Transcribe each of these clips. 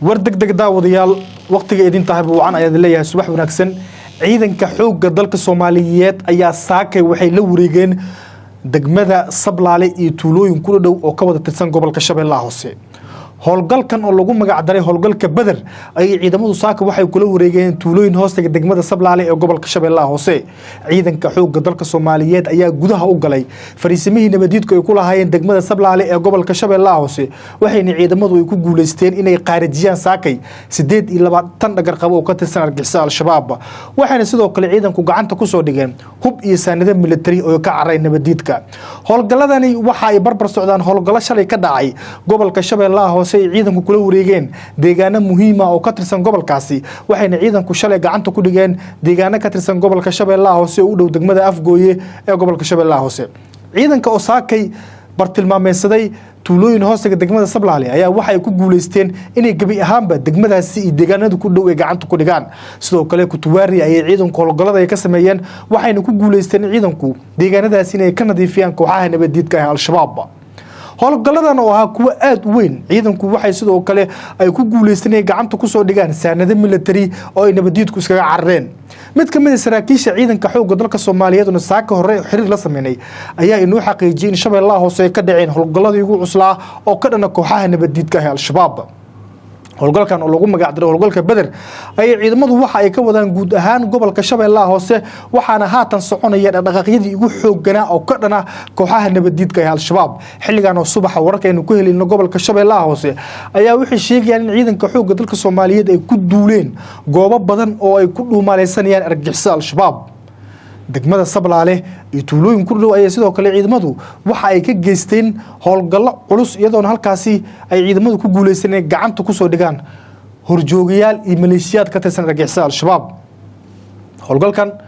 War deg deg, daawadayaal, waqtiga idin tahay wacan ayaan leeyahay. Subax wanaagsan. Ciidanka xoogga dalka Soomaaliyeed ayaa saakay waxay la wareegeen degmada Sablaale iyo tuulooyin ku dhow oo ka wada tirsan gobolka Shabeellaha Hoose. Howlgalkan oo lagu magacdaray howlgalka Beder ayay ciidamadu saaka waxay kula wareegeen tuulooyin hoostaga degmada Sablaale ee gobolka Shabeellaha Hoose. Ciidanka xoogga dalka Soomaaliyeed ayaa gudaha u galay fariisimihii nabadiidku ay ku lahaayeen degmada Sablaale ee gobolka Shabeellaha Hoose, waxayna ciidamadu ay ku guuleysteen inay qaarijiyaan saakay 28 dhagarqabo oo ka tirsan argixisada Al-Shabaab. Waxayna sidoo kale ciidanku gacanta kusoo dhigeen hub iyo saanado militari oo ka caray nabadiidka. Howlgalladani waxa ay barbar socdaan howlgallo shalay ka dhacay gobolka Shabeellaha Hoose ay ciidanku kula wareegeen deegaano muhiima oo ka tirsan gobolkaasi. Waxayna ciidanku shalay gacanta ku dhigeen deegaano ka tirsan gobolka Shabeellaha Hoose oo u dhow degmada Afgooye ee gobolka Shabeellaha Hoose. Ciidanka oo saakay bartilmaameysaday tuulooyin hoostaga degmada Sablaale ayaa waxay ku guuleysteen inay gebi ahaanba degmadaasi iyo deegaanada ku dhow ay gacanta ku dhigaan. Sidoo kale Kutuwaari ayay ciidanku howlgallada ay ka sameeyeen, waxayna ku guuleysteen ciidanku deegaanadaasi inay ka nadiifiyaan kooxaha nabadiidka ah Al-Shabaab. Howlgalladan oo ahaa kuwo aada u weyn, ciidanku waxay sidoo kale ay ku guuleysteen inay gacanta kusoo dhigaan saanado military oo ay nabadiidku iskaga carareen. Mid ka mid a saraakiisha ciidanka xoogga dalka Soomaaliyeed oo saaka hore xiriir la sameynay ayaa inoo xaqiijiyey in Shabeellaha Hoose ay ka dhaceen howlgalladii ugu cuslaa oo ka dhana kooxaha nabadiidka ah Al-Shabaab. Howlgalkan oo lagu magacdiray howlgalka Beder ayay ciidamadu waxa ay ka wadaan guud ahaan gobolka Shabeellaha Hoose, waxaana haatan soconaya dhaqdhaqaaqyadii ugu xoogganaa oo ka dhana kooxaha nabadiidka ee Al-Shabaab. Xilligan oo subaxa, wararka aynu ku helino gobolka Shabeellaha Hoose ayaa waxay sheegayaan in ciidanka xoogga dalka Soomaaliyeed ay ku duuleen goobo badan oo ay ku dhuumaaleysanayaan argagixisada Al-Shabaab. Degmada Sablaale iyo tuulooyin ku dhow ayay sidoo kale ciidamadu waxa ay ka geysteen howlgallo culus, iyadoona halkaasi ay ciidamadu ku guuleysteen inay gacanta kusoo dhigaan horjoogayaal iyo maleeshiyaad ka tirsan argagixisada Al-Shabaab. Howlgalkan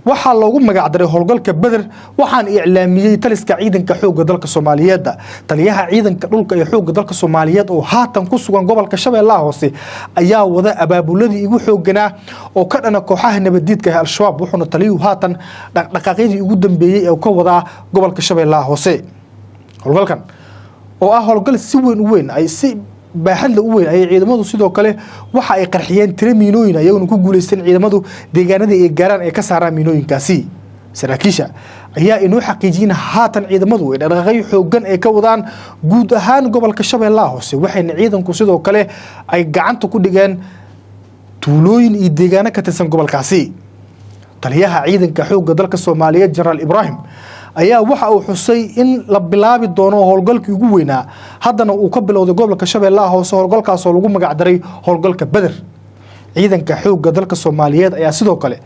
waxaa loogu magacdaray howlgalka Beder, waxaan iclaamiyey taliska ciidanka xoogga dalka Soomaaliyeed. Taliyaha ciidanka dhulka ee xoogga dalka Soomaaliyeed oo haatan ku sugan gobolka Shabeellaha Hoose ayaa wada abaabuladii ugu xoogganaa oo ka dhana kooxaha nabadiidka ee Al-Shabaab, wuxuuna taliyuhu haatan dhaqdhaqaaqyadii ugu dambeeyey ee ka wadaa gobolka Shabeellaha Hoose. Howlgalkan oo ah howlgal si weyn u weyn ay si baaxadla u weyn ayay ciidamadu sidoo kale waxa ay qarxiyeen tiro miinooyin, ayaguna ku guuleysteen ciidamadu deegaanadii ay gaaraan ay ka saaraan miinooyinkaasi. Saraakiisha ayaa inoo xaqiijiyeen haatan ciidamadu ay dhaqdhaqaaqyo xoogan ay ka wadaan guud ahaan gobolka Shabeellaha Hoose, waxayna ciidanku sidoo kale ay gacanta ku dhigeen tuulooyin iyo deegaano ka tirsan gobolkaasi. Taliyaha ciidanka xoogga dalka Soomaaliyeed, Jenaraal Ibraahim, ayaa waxa uu xusay in la bilaabi doono howlgalkii ugu weynaa, haddana uu ka bilowday gobolka Shabeellaha Hoose, howlgalkaasoo lagu magacdaray howlgalka Beder. Ciidanka xoogga dalka Soomaaliyeed ayaa sidoo kale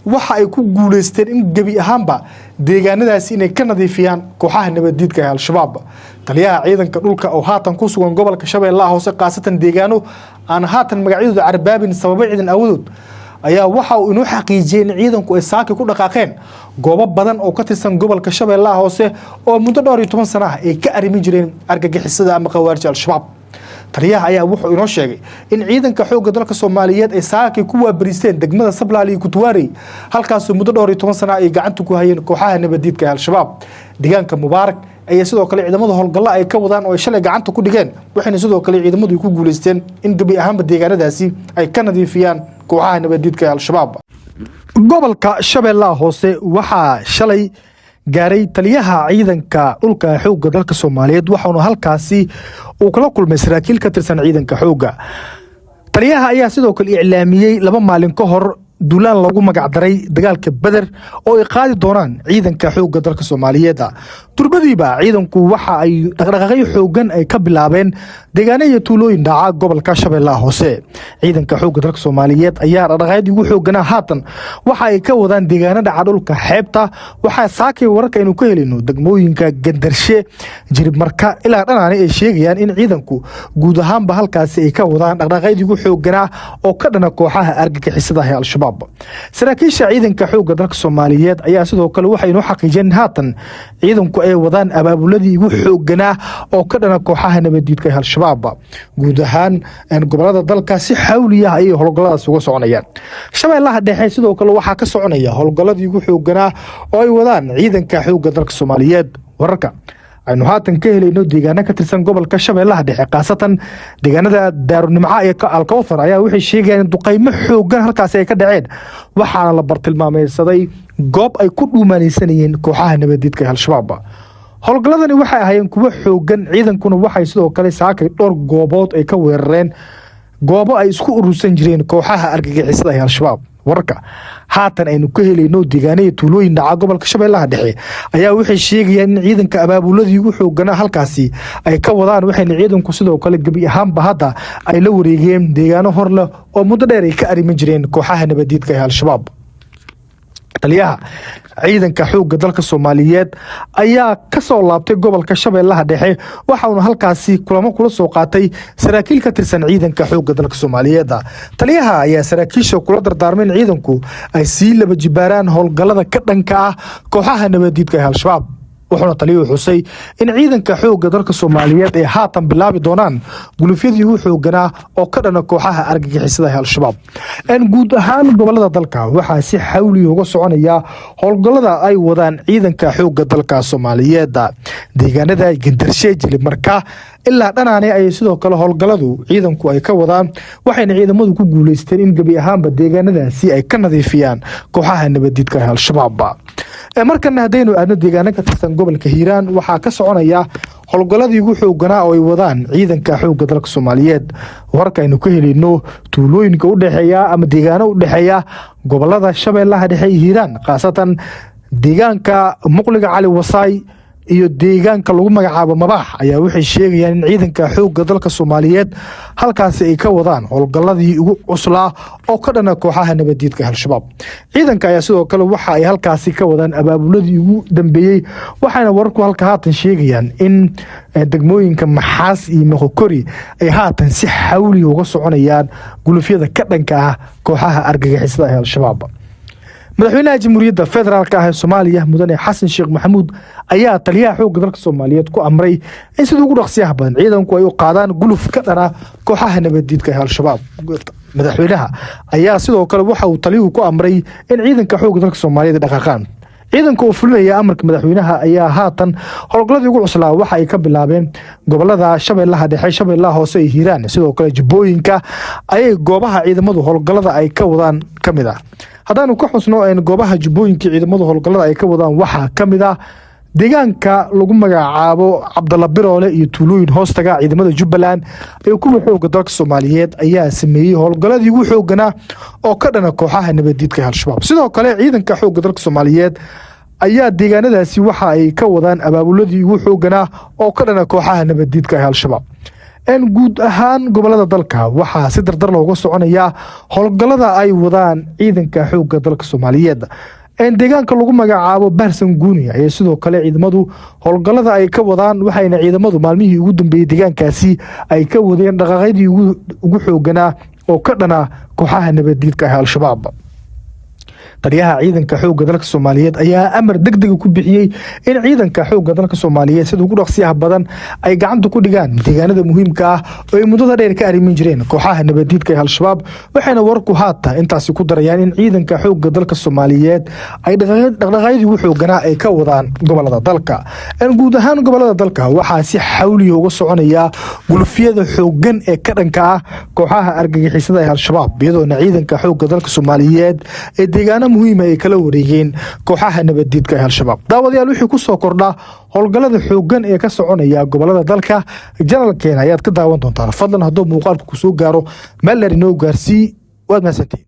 waxa ay ku guuleysteen in gebi ahaanba deegaanadaasi inay ka nadiifiyaan kooxaha nabadiidka ee Al-Shabaab. Taliyaha ciidanka dhulka oo haatan ku sugan gobolka Shabeellaha Hoose, khaasatan deegaano aan haatan magacyadooda carbaabin sababo ciidan awadood, ayaa waxa uu inoo xaqiijiyey in ciidanku ay saaki ku dhaqaaqeen goobo badan oo ka tirsan gobolka Shabeellaha Hoose oo muddo dhowr iyo toban sana ah ay ka arrimin jireen argagixisada ama khawaarija Al-Shabaab. Taliyaha ayaa wuxuu inoo sheegay in ciidanka xoogga dalka Soomaaliyeed ay saakay ku waabariisteen degmada Sablaal iyo Kutuwaarey, halkaasoo muddo dhowr iyo toban sana ay gacanta ku hayeen kooxaha nabadiidka ee Al-Shabaab. Deegaanka Mubaarak ayaa sidoo kale ciidamada howlgallo ay ka wadaan oo ay shalay gacanta ku dhigeen, waxayna sidoo kale ciidamadu ku guuleysteen in gebi ahaanba deegaanadaasi ay ka nadiifiyaan kooxaha nabadiidka ee Al-Shabaab. Gobolka Shabeellaha Hoose waxaa shalay gaaray taliyaha ciidanka dhulka xoogga dalka Soomaaliyeed, waxauna halkaasi uu kala kulmay saraakiil ka tirsan ciidanka xoogga. Taliyaha ayaa sidoo kale iclaamiyey 2 maalin ka hor duulaan loogu magacdaray dagaalka Beder oo ay qaadi doonaan ciidanka xoogga dalka Soomaaliyeed. Durbadiiba ciidanku waxa ay dhaqdhaqaaqyo xoogan ay ka bilaabeen deegaano iyo tuulooyin dhaca gobolka Shabeellaha Hoose. Ciidanka xoogga dalka Soomaaliyeed ayaa dhaqdhaqaaqyadii ugu xooganaa haatan waxa ay ka wadaan deegaano dhaca dhulka xeebta. Waxaa saakay wararka aynu ka helino degmooyinka Gandarshe, Jiribmarka ilaa Dhanaani ay sheegayaan in ciidanku guud ahaanba halkaasi ay ka wadaan dhaqdhaqaaqyadii ugu xooganaa oo ka dhana kooxaha argagixisada ee Al-Shabaab. Saraakiisha ciidanka xoogga dalka Soomaaliyeed ayaa sidoo kale waxay inoo xaqiijiyeen in haatan ciidanku ay wadaan abaabuladii ugu xooganaa oo ka dhana kooxaha nabadiidka ee Al-Shabaab. Guud ahaan gobolada dalka si xawli ah ayay howlgalladaas uga soconayaan. Shabeellaha Dhexe sidoo kale waxaa ka soconaya howlgalladii ugu xooganaa oo ay wadaan ciidanka xoogga dalka Soomaaliyeed. Wararka Aynu haatan ka helayno deegaano ka tirsan gobolka Shabeellaha Dhexe, khaasatan deegaanada Daarunimca iyo Alkowthar, ayaa waxay sheegayaan in duqaymo xoogan halkaasi ay ka dhaceen, waxaana la bartilmaameysaday goob ay ku dhuumaanaysanayeen kooxaha nabadiidka ee Al-Shabaab. Howlgalladani waxay ahaayeen kuwo xoogan, ciidankuna waxay sidoo kale saakay dhowr goobood ay ka weerareen goobo ay isku urursan jireen kooxaha argagixisada ee Al-Shabaab. Wararka haatan aynu ka helayno deegaanaya tuulooyin dhaca gobolka Shabeellaha Dhexe ayaa waxay sheegayaan in ciidanka abaabuladii ugu xooganaa halkaasi ay ka wadaan, waxayna ciidanku sidoo kale gebi ahaanba hadda ay la wareegeen deegaano hor leh oo muddo dheer ay ka arrimin jireen kooxaha nabadiidka ee Al-Shabaab. Taliyaha ciidanka xoogga dalka Soomaaliyeed ayaa ka soo laabtay gobolka Shabeellaha Dhexe, waxauna halkaasi kulamo kula soo qaatay saraakiil ka tirsan ciidanka xoogga dalka Soomaaliyeed. Taliyaha ayaa saraakiisha kula dardaarmay in ciidanku ay sii laba jibaaraan howlgallada ka dhanka ah kooxaha nabadiidka ee Al-Shabaab, wuxuuna taliyuhu xusay in ciidanka xoogga dalka Soomaaliyeed ay haatan bilaabi doonaan gulufyadii ugu xooganaa oo ka dhana kooxaha argagixisada ee Al-Shabaab. Guud ahaan gobolada dalka waxaa si xawli uga soconaya howlgallada ay wadaan ciidanka xoogga dalka Soomaaliyeed. Deegaanada Gendarshe, Jilimarka ilaa Dhanaane ayay sidoo kale howlgalladu ciidanku ay ka wadaan, waxayna ciidamadu ku guuleysteen in gebi ahaanba deegaanadaasi ay ka nadiifiyaan kooxaha nabadiidka ee Al-Shabaab. Markana haddaynu aadno deegaano ka tirsan gobolka Hiiraan, waxaa ka soconaya howlgalladii ugu xooganaa oo ay wadaan ciidanka xoogga dalka Soomaaliyeed. Wararka aynu ka helayno tuulooyinka u dhexeeya ama deegaano u dhexeeya gobolada Shabeellaha Dhexe iyo Hiiraan, khaasatan deegaanka Muqliga Cali Wasaay iyo deegaanka lagu magacaabo Mabaax, ayaa waxay sheegayaan in ciidanka xoogga dalka Soomaaliyeed halkaasi ay ka wadaan howlgalladii ugu cuslaa oo ka dhana kooxaha nabadiidka Al-Shabaab. Ciidanka ayaa sidoo kale waxa ay halkaasi ka wadaan abaabuladii ugu dambeeyey, waxaana wararku halka haatan sheegayaan in degmooyinka Maxaas iyo Moqokori ay haatan si xawli uga soconayaan gulufyada ka dhanka ah kooxaha argagixisada ee Al-Shabaab. Madaxweynaha Jamhuuriyadda Federaalka ah ee Soomaaliya, Mudane Xasan Sheekh Maxamuud, ayaa taliyaha xoogga dalka Soomaaliyeed ku amray in sida ugu dhaqsiyaha badan ciidanku ay u qaadaan guluf ka dhana kooxaha nabadiidka ee Al-Shabaab. Madaxweynaha ayaa sidoo kale waxa uu taliyuhu ku amray in ciidanka xoogga dalka Soomaaliyeed ay dhaqaaqaan. Ciidanka oo fulinaya amarka madaxweynaha ayaa haatan howlgalladii ugu cuslaa waxa ay ka bilaabeen gobolada Shabeellaha Dhexe, Shabeellaha Hoose iyo Hiiraan. Sidoo kale Jubbooyinka ayay goobaha ciidamadu howlgallada ay ka wadaan ka mid ah. Haddaanu ka xusno goobaha Jubbooyinka ciidamadu howlgallada ay ka wadaan, waxaa ka mid ah deegaanka lagu magacaabo Cabdalla Biroole iyo tuulooyin hoostaga. Ciidamada Jubbaland iyo kuwa xooga dalka Soomaaliyeed ayaa sameeyey howlgalladii ugu xooganaa oo ka dhana kooxaha nabadiidka Al-Shabaab. Sidoo kale ciidanka xooga dalka Soomaaliyeed ayaa deegaanadaasi waxa ay ka wadaan abaabuladii ugu xooganaa oo ka dhana kooxaha nabadiidka ee Al-Shabaab. Guud ahaan gobolada dalka waxaa si dardar looga soconayaa howlgallada ay wadaan ciidanka xoogga dalka Soomaaliyeed. Deegaanka lagu magacaabo Baarsan Guuni ayay sidoo kale ciidamadu howlgallada ay ka wadaan, waxayna ciidamadu maalmihii ugu dambeeyey deegaankaasi ay ka wadeen dhaqaaqyadii ugu xooganaa oo ka dhana kooxaha nabadiidka ah Al-Shabaab. Taliyaha ciidanka xoogga dalka Soomaaliyeed ayaa amar degdega ku bixiyey in ciidanka xoogga dalka Soomaaliyeed sida ugu dhaqsiyaha badan ay gacanta ku dhigaan deegaanada muhiimka ah oo ay muddada dheer ka arrimin jireen kooxaha nabadiidka ee Al-Shabaab, waxayna wararku haata intaasi ku darayaan in ciidanka xoogga dalka Soomaaliyeed ay dhaqdhaqaaqyadii ugu xooganaa ay ka wadaan gobolada dalka. Guud ahaan gobolada dalka waxaa si xawliya uga soconaya gulufyada xoogan ee ka dhanka ah kooxaha argagixisada ee Al-Shabaab, iyadoona ciidanka xoogga dalka Soomaaliyeed ee deegaano muhiima ay kala wareegeen kooxaha nabadiidka ee Al-Shabaab. Daawadayaal, wixii ku soo kordha howlgallada xoogan ee ka soconaya gobolada dalka, janalkeena ayaad ka daawan doontaan. Fadlan hadduu muuqaalku ku soo gaaro, meel dheer inoo gaarsii. Waad mahadsantihin.